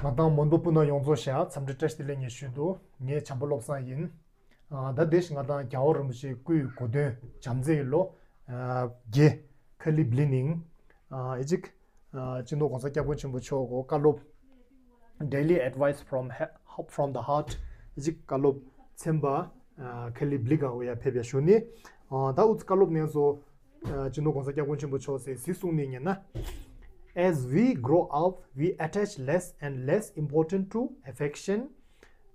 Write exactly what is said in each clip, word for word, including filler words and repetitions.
ང་དང་མོན་པ་སྤུ་ན་ཡོངས་རྫོགས་ཤ་འཚམས་འདྲི་བཀྲ་ཤིས་བདེ་ལེགས་ངས་ཞུས་འདུག་ངའི་བྱམས་པ་བློ་བཟང་ཡིན། ཨ་ད་དེ་ཞིག་ང་དང་རྒྱལ་བ་རིན་པོ་ཆེའི་སྐུའི་གོ་སྟོན་བྱམས་བརྩེའི་ལོ་ཨ་བརྒྱད་ཁ་ལི་བླི་ནིང་ཨ་ཨི་ཅིག་ཨ་སྤྱི་ནོར་གོང་ས་སྐྱབས་མགོན་ཆེན་པོ་མཆོག་གོ་བཀའ་སློབ། Daily advice from he- from the heart. ཨི་ཅིག་བཀའ་སློབ་ཚན་པ་ཨ་ཁ་ལི་བླི་ག་འོ་ཡ་ཕེབས་ཡ་ཞུ་ནི། ཨ་ད་འུ་ཚོ་བཀའ་སློབ་ནས་བཟོ། ཨ་སྤྱི་ནོར་གོང་ས་སྐྱབས་མགོན་ཆེན་པོ་མཆོག་སྲིད་གཟིགས་གསུང་ནི་ཉན་ན། As we grow up, we attach less and less importance to affection,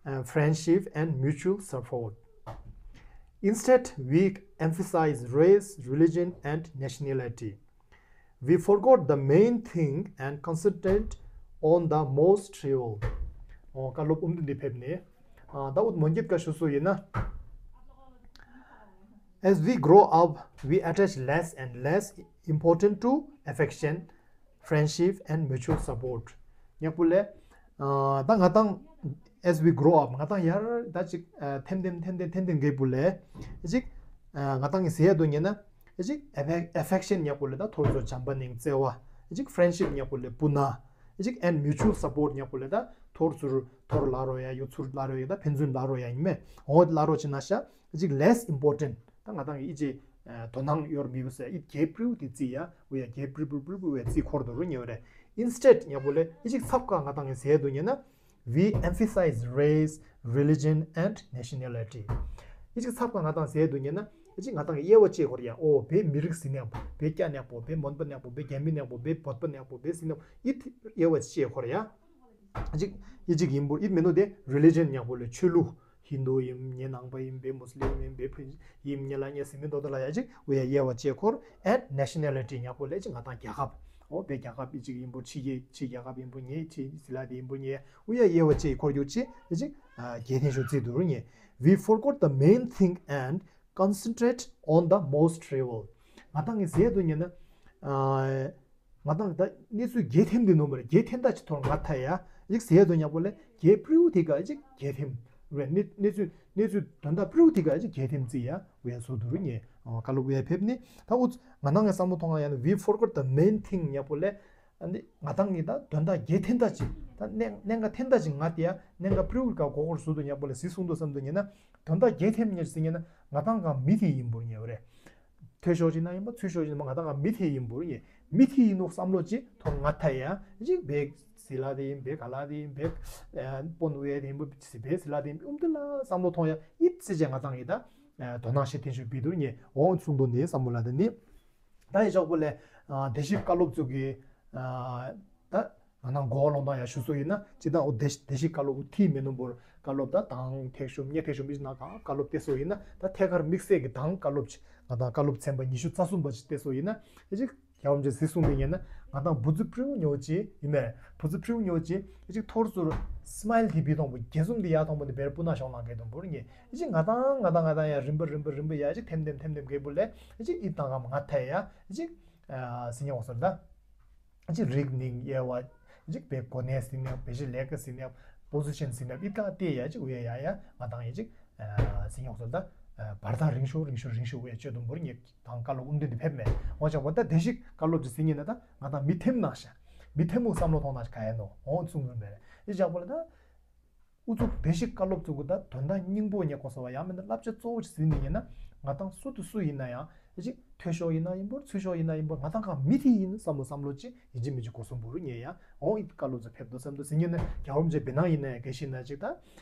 uh, friendship, and mutual support. Instead, we emphasize race, religion, and nationality. We forgot the main thing and concentrate on the most trivial. ཨོ་བཀའ་སློབ་ཨུམ་དུ་འདི་ཕེབས་ནས། ཨ་ད་འུ་མོན་གྱི་བཀའ་ཞུ་སུ་ཡིན་ན། As we grow up, we attach less and less importance to affection, friendship, and mutual support. ཉག་པོ་ལས། ཨ་ད་ང་དང་as we grow up ང་དང་ཡར་ད་ཅིག་ཨ་ཐེམ་ཐེམ་ཐེམ་ཐེམ་ཐེམ་ཐེམ་གེ་པོ་ལས། ཅིག་ཨ་ང་དང་གི་ཟེར་ཡ་དོ་ཉན་ན། ཅིག་affection ཉག་པོ་ལས་ད་ཐོར་ཚུར་བྱམས་པ་ནིང་བརྩེ་བ། ཅིག་friendship ཉག་པོ་ལས་སྤུ་ན། ཅིག་and mutual support ཉག་པོ་ལས་ད་ཐོར་ཚུར་ཐོར་ལ་རོ་ཡ་ཡོ་ཚུར་ལ་རོ་ཡ་ད་ཕན་ཚུན་ལ་རོ་ཡ་ཡིན་མེ། འོ་ལ་རོ་ཅི་ན་ཤ། ཅིག་less important ད་ང་དང་གི་ཨི་ཅེ་དོ་སྣང་ཡོར་མི་བུ་སེ་ཨི་རྒྱལ་པྲིའུ་དེ་རྩི་ཡ་འུ་ཡ་རྒྱལ་པྲིའུ་པྲིའུ་པྲིའུ་པྲིའུ་བའི་རྩི་འཁོར་དུ་རུ་ཉེ་བ་རེད། Instead ཉག་པོ་ལས་ཨི་ཅིག་ཚབ་ཀ་ང་དང་གི་ཟེར་དུ་ཉེ་ན། We emphasize race, religion, and nationality. ཨི་ཅིག་ཚབ་ཀ་ང་དང་ཟེར་དུ་ཉེ་ན། ཨི་ཅིག་ང་དང་གི་དབྱེ་བ་ཕྱེ་འཁོར་ཡ་ཨོ་བའི་མི་རིགས་ཟིན་ནས་བའི་སྐྱ་ནག་པོ་བའི་མོན་པ་ནག་པོ་བའི་རྒྱ་མི་ནག་པོ་བའི་བོད་པ་ནག་པོ་བའི་ཟིན་ནས་ཨི་དབྱེ་བ་ཕྱེ་འཁོར་ཡ། ཅིག་ཨི་ཅིག་ཡིན་པོ་ཨི་མེ་ནོ་དེ་religion ཉག་པོ་ལས་ཆོས་ལུགས་ཧིན་དུ་ཡིན་ཉེ་ནང་པ་ཡིན་པའི་མུ་སི་ལིམ་ཡིན་པའི་ཕུ་ཡིན་ཉེ་ལ་ཉེ་སི་མི་འདོ་འདོ་ལ་ཡ་ཅིག་འུ་ཡ་དབྱེ་བ་ཕྱེ་འཁོར་and nationality ཉག་པོ་ལས་ཅིག་ང་དང་རྒྱལ་ཁབ་ཨོ་བའི་རྒྱལ་ཁབ་ཨི་ཅིག་ཡིན་པོ་ཕྱི་རྒྱལ་ཕྱི་རྒྱལ་ཁབ་ཡིན་པོ་ཉེ་ཕྱི་སི་ལ་དེ་ཡིན་པོ་ཉེ་འུ་ཡ་དབྱེ་བ་ཕྱེ་འཁོར་རྒྱུག་ཅིག་ཨི་ཅིག་རྒྱལ་ཐེན་ཤོ་རྩི་དུ་རུ་ཉེ། We forgot the main thing and concentrate on the most trivial. ང་དང་གི་ཟེར་དུ་ཉེ་ན། ང་དང་ད་གནས་ཚུལ་རྒྱལ་ཐེམ་དེ་ནོ་མ་རེད་རྒྱལ་ཐེམ་ད་ཅི་ཐོར་ང་ཐ་ཡ་ཡིག་ཟེར་དོ་ཉག་པོ་ལས་རྒྱལ་པྲིའུ་དེ་ག་ཅིག་རྒྱལ་ཐེམ་རེད་གནས་གནས་ཚུལ་གནས་ཚུལ་དོན་དག་པྲིའུ་དེ་ག་ཅིག་རྒྱལ་ཐེམ་རྩི་ཡ་འུ་ཡ་བཟོ་དུ་རུ་ཉེ་ཀ་ལོ་འུ་ཡ་ཕེབས་ནི་ད་འུ་ང་དང་ངའི་བསམ་བློ་ཐོང་ང་ཡ་ན་we forgot the main thing ཉག་པོ་ལས་ང་དང་གི་ད་དོན་དག་རྒྱལ་ཐེམ་ད་ཅི་ད་གནས་གནས་ཀ་ཐེམ་ད་ཅི་ང་དེ་ཡ་གནས་ཀ་པྲིའུ་ག་གོ་གོར་བཟོ་དུ་ཉག་པོ་ལས་ཟི་གསུང་དུ་བསམ་དུ་ཉེ་ན་དོན་དག་རྒྱལ་ཐེམ་ཉེ་ཟི་ཉེ་ན་ང་དང་ག་མི་དེ་ཡིན་པོ་ཉེ་བ་རེད། ཐོས་ཤོག་ཅིག་ན་ཡིན་པ་ཚུལ་ཤོག་ཅིག་ན་ང་དང་ག་མི་དེ་ཡིན་པོ་ཡིན་མི་དེ་ཡིན་ནོ་བསམ་བློ་ཅིག་ཐོག་ང་ཐ་ཡ་ཅིག་བེག་སི་ལ་དེ་ཡིན་བེག་ག་ལ་དེ་ཡིན་བེག་པོ་ནུ་ཡ་དེ་ཡིན་པོ་སི་བེག་སི་ལ་དེ་ཡིན་ཨུམ་དེ་ལ་བསམ་བློ་ཐོང་ཡ་ཡིད་ཚེ་ཅན་ང་དང་ཡི་ད་དོ་སྣང་ཤེས་ཐེན་ཤོད་བི་དུ་ཉེ་འོང་གསུང་དོ་ནི་བསམ་བློ་ལ་དེ་ནི་ད་ཡི་ཞོག་པོ་ལས་དེ་ཞིག་བཀའ་སློབ་ཚུགས་གི་ད། ང་ནང་གོ་ལོང་དང་ཡ་ཞུ་སོ་ཡིན་ན་ཅི་དང་འོ་དེ་དེ་ཞིག་བཀའ་སློབ་འུ་ཐི་མེ་ནོ་བོར་བཀའ་སློབ་ད་དང་ཐེག་ཤོམ་ཉེ་ཐེག་ཤོམ་མི་ན་གང་བཀའ་སློབ་ཏེ་སོ་ཡིན་ན་ད་ཐད་ཀར་དམིགས་བསལ་གྱི་དང་བཀའ་སློབ་ཅི་ང་དང་བཀའ་སློབ་ཚན་པ་ཉི་ཤུ་རྩ་གསུམ་པ་ཅི་ཏེ་སོ་ཡིན་ན་ཨེ་ཅིག་རྒྱལ་བ་རིན་པོ་ཆེ་གཟིགས་གསུང་དེ་ཉན་ན་ང་དང་བུ་ཚུ་ཕྲིའུ་ཉོ་ཅི་ཡིན་མེ་བུ་ཚུ་ཕྲིའུ་ཉོ་ཅི་ཨེ་ཅིག་ཐོར་ཚུར་སི་མའིལ་དེ་བི་ཐོང་པོ་རྒྱལ་སུམ་དེ་ཡ་ཐོང་པོ་དེ་བེར་པུ་ན་ཤོང་ལང་གེ་དུམ་བུར་ཉེ་ཨེ་ཅིག་ང་དང་ང་དང་ང་དང་ཡ་རིམ་པ་རིམ་པ་རིམ་པ་ཡ་ཨེ་ཅིག་ཐེམ་ཐེམ་ཐེམ་ཐེམ་གེ་བུ་ལེ་ཨེ་ཅིག་ཨི་དང་གམ་ང་ཐ་ཡ་ཨེ་ཅིག་སི་ཉོ་སོ་ད། ཅིག་རིག་གནས་དབྱེ་བ། ཅིག་བའི་གོ་གནས་ཟིན་ནས་བེ་ཤི་ལས་ཀ་ཟིན་ནས་པོ་སི་ཤན་ཟིན་ནས་ཨི་ཀ་ཏེ་ཡ་ཅིག་འུ་ཡ་ཡ་ཡ་ང་དང་ཡ་ཅིག་ཟིན་ཡོང་སོང་ད། བར་ཐག་རིང་ཤོས་རིང་ཤོས་རིང་ཤོས་འུ་ཡ་ཅོ་དུམ་བུར་ཉེ་དང་བཀའ་སློབ་ཨུམ་དུ་འདི་ཕེབས་མེད་འོ་ཅག་པོ་ད་དེ་ཞིག་བཀའ་སློབ་ཅིག་ཟིན་ཉེ་ན་ད་ང་དང་མི་ཐེམ་ནང་ཤ་མི་ཐེམ་མུག་བསམ་བློ་ཐོང་ནང་ཤ་ག་ཡ་ནོ་འོང་ཚུགས་མུན་མེད་རེད་ཨི་ཅག་པོ་ལ་ད། ཨུ་ཚུགས་བེ་ཤིག་བཀའ་སློབ་ཚུགས་ཀུ་ད་དོན་དག་སྙིང་པོ་ཉེ་གོ་ས་བ་ཡང་མིན་ན་བསླབ་བྱ་གཙོ་བོ་ཞིག་ཟིན་ནི་ཡིན་ན་ང་དང་སུ་དང་སུ་ཡིན་ན་ཡང་ཨེ་ཅིག་ཐོས་ཤོག་ཡིན་ན་ཡིན་པོར་ཚུལ་ཤོག་ཡིན་ན་ཡིན་པོར་ང་དང་གང་མི་དེ་ཡིན་བསམ་བློ་བསམ་བློ་ཅིག་ཡིན་གཅིག་མིན་གཅིག་གོ་སོང་བུ་རུ་ཉེ་ཡང་འོང་ཨི་བཀའ་སློབ་ཚོ་ཕེབས་འདུག་བསམ་འདུག་ཟིན་ཡིན་ན་རྒྱལ་བ་རིན་པོ་ཆེ་བེ་ནང་ཡིན་ན་ཡང་གལ་ཤིན་ན་ཅིག་ད་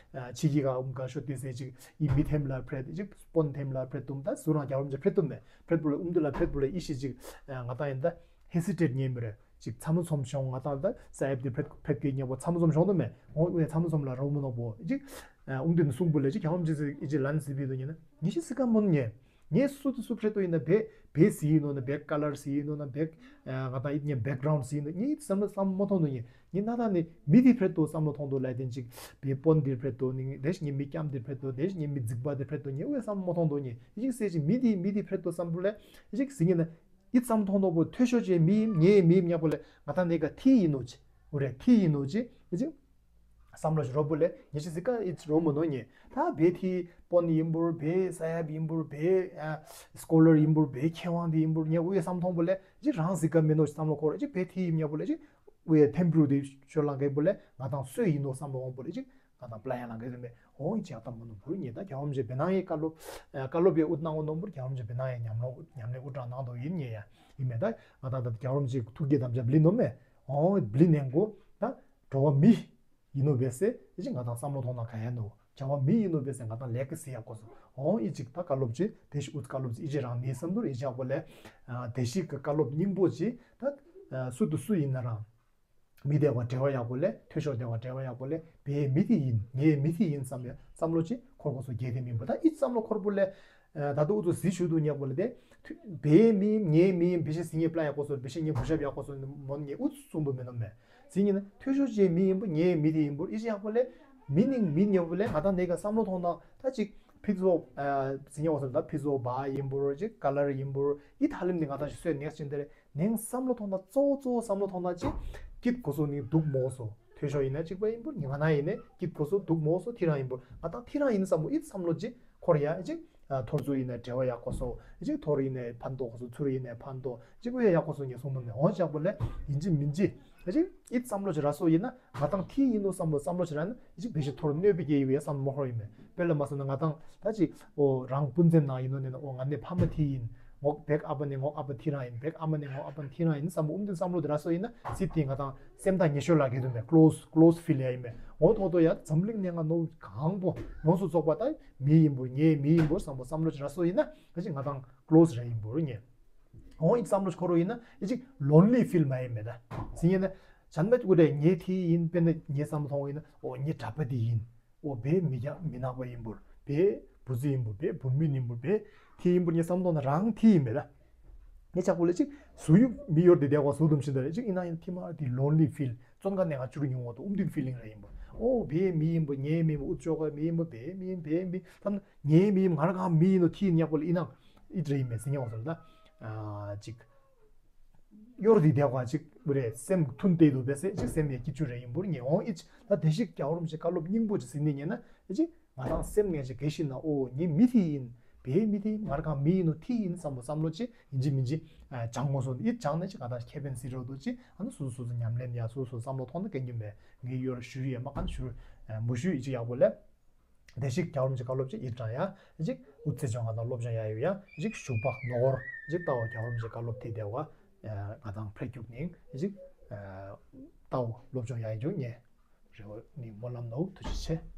ཕྱི་གི་ག་འུམ་ག་ཤོ་དེ་ཟེར་ཅིག་ཨི་མི་ཐེམ་ལ་ཕྲད་ཅིག་སྤོན་ཐེམ་ལ་ཕྲད་དུམ་ད་སུ་རང་རྒྱལ་བ་རིན་པོ་ཆེ་ཕྲད་དུམ་མེད་ཕྲད་པོ་ལ་ཨུམ་དུ་ལ་ཕྲད་པོ་ལ་ཨི་ཤི་ཅིག་ང་དང་ཡིན་ད་ཧེ་སི་ཊེཊ་ཉེ་མི་རེད། ཅིག་ཚམ་ཚོམ་ཤོང་ང་དང་ད་ས་ཡབ་དེ་ཕེབས་ཕེབས་ཀྱི་ཉེ་པོ་ཚམ་ཚོམ་ཤོང་དུ་མེད་འོང་ཨུ་ཡ་ཚམ་ཚོམ་ལ་རོ་མོ་ནོ་པོ་ཅིག་ཨུང་དེ་ནི་གསུང་པོ་ལས་ཅིག་གྱ་ཧོམ་ཅི་ཟིག་ཨི་ཅི་ལན་སི་བི་དུ་ཉེ་ན་ཉེ་ཤི་སི་ཀ་མོན་ཉེ་ངས་སུ་དུ་སུ་ཕྲད་དུ་ཡིན་ན་བེ་བེ་སི་ཡིན་ནོ་ན་བེ་ཀ་ལར་སི་ཡིན་ནོ་ན་བེ་ང་དང་ཨི་ཉེ་བེག་གྷ་རའུན་ཌ་སི་ཡིན་ནོ་ཉེ་ཨི་ཚམ་ལ་ཚམ་མོ་ཐོང་དུ་ཉེ་ཉེ་ན་ད་ནི་མི་དེ་ཕྲད་དུ་བསམ་བློ་ཐོང་དུ་ལ་དེན་ཅིག་བེ་པོན་དེ་ཕྲད་དུ་ནི་དེ་ཉེ་མི་སྐྱམ་དེ་ཕྲད་དུ་དེ་ཉེ་མི་རྫིག་པ་དེ་ཕྲད་དུ་ཉེ་ཨུ་ཡ་བསམ་མོ་ཐོང་དུ་ཉེ་ཨི་ཅིག་སེ་ཅིག་མི་དེ་མི་དེ་ཕྲད་དུ་བསམ་བློ་ལས་ཨི་ཅིག་སི་ཉེ་ན། ཨི་ཙམ་མཐོང་མཐོང་པོ་ཐོས་ཤོག་ཅེས་མི་ཡིན་ངའི་མི་ཡིན་ཉག་པོ་ལས་ང་ད་ནེ་ག་ཐི་ཡིན་ནོ་ཅི། འོ་རེད་ཐི་ཡིན་ནོ་ཅི། ཨི་ཅི། བསམ་བློ་ཞིག་རོ་པོ་ལས་ཉེ་ཅི་ཟི་ཀ་ཨི་ཅི་རོ་མོ་ནོ་ཉེ། ད་བེ་ཐི་པོན་ཡིན་པོར་བེ་ས་ཡབ་ཡིན་པོར་བེ་སྐོ་ལར་ཡིན་པོར་བེ་མཁས་དབང་དེ་ཡིན་པོར་ཉེ་འུ་ཡི་བསམ་མཐོང་པོ་ལས་ཨི་ཅི་རང་ཟི་ཀ་མི་ནོ་ཅི་བསམ་བློ་འཁོར་ཨི་ཅི་བེ་ཐི་ཡིན་ཉག་པོ་ལས་ཨི་ཅི། ཨུ་ཡ་ཐེམ་པུ་རུ་དེ་ཤོར་ལང་གེ་པོ་ལས་ང་དང་སོས་ཡིན་ནོ་བསམ་བློ་འོང་པོ་རེ་ཅིག་ང་དང་པ་ལ་ཡང་ལང་གེ་རེ་མེད། འོང་ཅིག་ཡག་ཏམ་མ་ནོ་བུ་རུ་ཉེ་ད་རྒྱལ་བ་རིན་པོ་ཆེ་བེ་ནང་ཡའི་བཀའ་སློབ་བཀའ་སློབ་ཡའི་ཨུད་གནང་འོ་ནོ་བུ་རྒྱལ་བ་རིན་པོ་ཆེ་བེ་ནང་ཡའི་ཉམས་ལོ་ཉམས་ལེན་ཨུད་དྲང་གནང་དོ་ཡིན་ཉེ་ཡ་ཡིན་མེད་ད་ང་དང་ད་རྒྱལ་བ་རིན་པོ་ཆེ་ཐུགས་བསྐྱེད་དམ་བཅའ་བླི་ནོ་མེད། འོང་བླི་ནས་གོ་ད་འགྲོ་བ་མི་ཡིན་ནོ་བས་སེ་ཅིག་ང་དང་བསམ་བློ་ཐོང་ན་ག་ཡ་ནོ། བྱ་བ་མི་ཡིན་ནོ་བས་སེ་ང་དང་ལས་ཀ་སི་ཡག་གོ་སོ། འོང་ཨི་ཅིག་ད་བཀའ་སློབ་ཅི་དེ་ཞིག་ཨུད་བཀའ་སློབ་ཅི་ཨི་ཅི་རང་མི་བསམ་དུར་ཨི་ཅི་ཡག་པོ་ལས། དེ་ཞིག་གི་བཀའ་སློབ་སྙིང་པོ་ཅི་ད་སུ་དུ་སུ་ཡིན་ན་རང་། མི་དེ་བ་འབྲེལ་བ་ཡག་པོ་ལས་མཐོ་ཤོས་དེ་བ་འབྲེལ་བ་ཡག་པོ་ལས་བའི་མི་དེ་ཡིན་ངའི་མི་དེ་ཡིན་བསམ་ཡ་བསམ་བློ་ཅི་འཁོར་གོ་སོ་རྒྱས་དེ་མིན་པ་ད་ཨི་བསམ་བློ་འཁོར་པོ་ལས། ད་དུ་ཨུ་ཚུགས་ཟི་ཞུ་དུ་ཉག་པོ་ལ་དེ། བའི་མི་ངའི་མི་བེ་ཤེ་ཟི་ངའི་པ་ལ་ཡག་པོ་སོ་བེ་ཤེ་ངའི་བུ་ཞབས་ཡག་པོ་སོ་མོན་ངའི་ཨུ་ཚུགས་སོང་དུ་མིན་ནོ་མེད། ཟི་ངའི་ན་མཐོ་ཤོས་ཅི་མི་ཡིན་པོ་ངའི་མི་དེ་ཡིན་པོ་ཨི་ཅི་ཡག་པོ་ལས། མི་ནིང་མི་ཉོ་བ་ལས་ང་དང་ནེ་ག་བསམ་བློ་ཐོང་ན་ད་ཅིག་ཕི་ཛོ་ཟི་ཉོ་བ་སོ་ད་ཕི་ཛོ་བ་ཡིན་པོ་ཅིག་ཀ་ལར་ཡིན་པོ་ཨི་ཐ་ལིམ་ནི་ང་དང་ཞིག་སོས་ནེག་ཅིན་དེ་རེད། ནེང་བསམ་བློ་ཐོང་ན་གཙོ་བོ་གཙོ་བོ་བསམ་བློ་ཐོང་ན་ཅི་སྐྱིད་གོ་སོ་ནི་སྡུག་མོ་སོ་མཐོ་ཤོས་ཡིན་ན་གཅིག་པ་ཡིན་པོ་ཉི་མ་ན་ཡིན་ནས་སྐྱིད་གོ་སོ་སྡུག་མོ་སོ་ཐི་རང་ཡིན་པོ་ང་དང་ཐི་རང་ཡིན་བསམ་བློ་ཨིད་བསམ་བློ་ཅི་འཁོར་ཡ་ཅིག་ཐོར་ཚུ་ཡིན་ནས་འབྲེལ་བ་ཡག་གོ་སོ་ཅིག་ཐོར་ཡིན་ནས་ཕན་ཐོགས་གོ་སོ་ཚུར་ཡིན་ནས་ཕན་ཐོགས་ཅིག་པོ་ཡ་ཡག་གོ་སོ་ཉེ་སོང་དུ་ནས་འོང་ཅག་པོ་ལས་ཡིན་ཅི་མིན་ཅི་ཅིག་ཨིད་བསམ་བློ་ཅི་ར་སོ་ཡིན་ན་ང་དང་ཐི་ཡིན་ནོ་བསམ་བློ་བསམ་བློ་ཅི་ར་ན་ཅིག་བེ་ཤི་ཐོར་གནོད་པའི་སྐྱེ་ཡི་བའི་བསམ་བློ་འཁོར་ཡིན་མེད་དཔེ་ལ་མ་སོང་ན་ང་དང་ད་ཅིག་ཨོ་རང་སྤུན་མཚན་ནང་ཡིན་ནོ་ནས་ན་ཨོ་ང་ནས་ཕ་མ་ཐི་ཡིན། ངོ་བེག་ཨ་པ་ནས་ངོ་ཨ་པ་ཐི་རང་ཡིན། བེག་ཨ་མ་ནས་ངོ་ཨ་པ་ཐི་རང་ཡིན་བསམ་པ་ཨུམ་དེ་བསམ་བློ་དེ་ར་སོ་ཡིན་ན་སི་ཏི་ང་དང་སེམས་ཐག་ཉེ་ཤོས་ལ་གེ་དུ་མེད་ཀློ་སི་ཀློ་སི་ཕི་ལ་ཡིན་མེད་འོ་ཐོ་ཐོ་ཡ་འཛམ་གླིང་ནས་ང་ནོ་གང་པོ་ཡོངས་སུ་རྫོགས་པ་ད་མི་ཡིན་པོ་ངའི་མི་ཡིན་པོ་བསམ་པ་བསམ་བློ་དེ་ར་སོ་ཡིན་ན་ང་ཅི་ང་དང་ཀློ་སི་ར་ཡིན་པོ་ངས་འོ་ཡིན་བསམ་བློ་འཁོར་རོ་ཡིན་ན་ཡི་ཅིག་ལོན་ལི་ཕིལ་མ་ཡིན་མེད་ད་སི་ཡིན་ན་བྱམས་པ་ཀུ་རེ་ངའི་ཐི་ཡིན་པས་ན་ངའི་བསམ་བློ་ཐོང་ཡིན་ན་འོ་ངའི་གྲྭ་པ་དེ་ཡིན། ཨོ་བའི་མི་རྒྱ་མི་ནག་པ་ཡིན་པོར་བའི་བུ་ཙི་ཡིན་པོར་བའི་བུ་མི་ཡིན་པོར་བའི་ཐི་ཡིན་པོར་ངས་བསམ་བློ་ན་རང་ཐི་ཡིན་མེད་ལ། ངས་ཆག་པོ་ལ་ཅིག་སུ་ཡུག་མི་ཡོར་དེ་བསྡད་པ་སུ་དུམ་ཤིན་ད་རེ་ཅིག་ཡིན་ན་ཡང་ཐི་མ་དེ་ལོན་ལི་ཕིལ་བཙོན་ཁང་ནས་ང་བཅུག་མྱོང་བ་དང་ཨུམ་དུན་ཕི་ལིང་ར་ཡིན་པོ། ཨོ་བའི་མི་ཡིན་པོ་ངའི་མི་ཡིན་པོ་ཨུ་ཅོག་ག་མི་ཡིན་པོ་བའི་མི་ཡིན་བའི་མི་ཐམ་ངའི་མི་ཡིན་ང་ར་གང་མི་ཡིན་ནོ་ཐི་ཡིན་ཉག་པོ་ལ་ཡིན་ན་ཨི་ཏྲེ་ཡིན་མེད་ཟེར་ཉག་པོ་ཟེར་ད་ཅིག་གཡོར་དེ་བདེ་བ་ཅིག་རེད་སེམས་མཐུན་ཏེ་འདུག་པས་ཟེར་ཅིག་སེམས་ཡང་སྐྱིད་ཆུ་རེ་ཡིན་པོར་ངེས་འོང་ཨིད་ད་དེ་ཞིག་རྒྱལ་བ་རིན་པོ་ཆེ་བཀའ་སློབ་སྙིང་པོ་ཅིག་ཟིན་ནི་ཉན་ན་ཨེ་ཅིག་ང་རང་སེམས་ངན་ཅིག་གེ་ཞིག་ན་ཨོ་ངའི་མི་དེ་ཡིན་བའི་མི་དེ་ཡིན་ང་རང་གང་མི་ཡིན་ནོ་དེ་ཡིན་བསམ་པོ་བསམ་བློ་ཅིག་ཡིན་ཅི་མིན་ཅི་སྦྱང་དགོས་སོ་ཨིད་སྦྱང་ནས་ཅིག་ང་རང་ཁེ་ཕན་སྲིད་རོགས་འདུག་ཅིག་ཨ་ནི་སོ་སོ་སོ་སོ་ཉམས་ལེན་ཡ་སོ་སོ་བསམ་བློ་ཐོག་ན་གན་རྒྱུ་མེད་ངའི་ཡོར་ཞུ་ཡས་མ་གན་ཞུ་མུ་ཞུ་ཨི་ཅིག་ཡག་པོ་ལས། བདེ་གཤེགས་རྒྱལ་བ་རིན་པོ་ཆེ་བཀའ་སློབ་ཅིག་ཡིད་དྲན་ཡ། ཅིག་དབུ་རྩེ་ལྗོངས་ང་དང་སློབ་སྦྱོང་ཡ་ཡོད་ཡ། ཅིག་ཞུགས་པ་ནོར། ཅིག་ལྟ་བ་རྒྱལ་བ་རིན་པོ་ཆེ་བཀའ་སློབ་དེ་བདེ་བ། ང་དང་འཕྲད་རྒྱུག་ནིང་། ཅིག་ལྟ་བ་སློབ་སྦྱོང་ཡ་ཡོད་ངེས། རེ་བ་ནི་སྨོན་ལམ་ནོ་ཐུགས་རྗེ་ཆེ།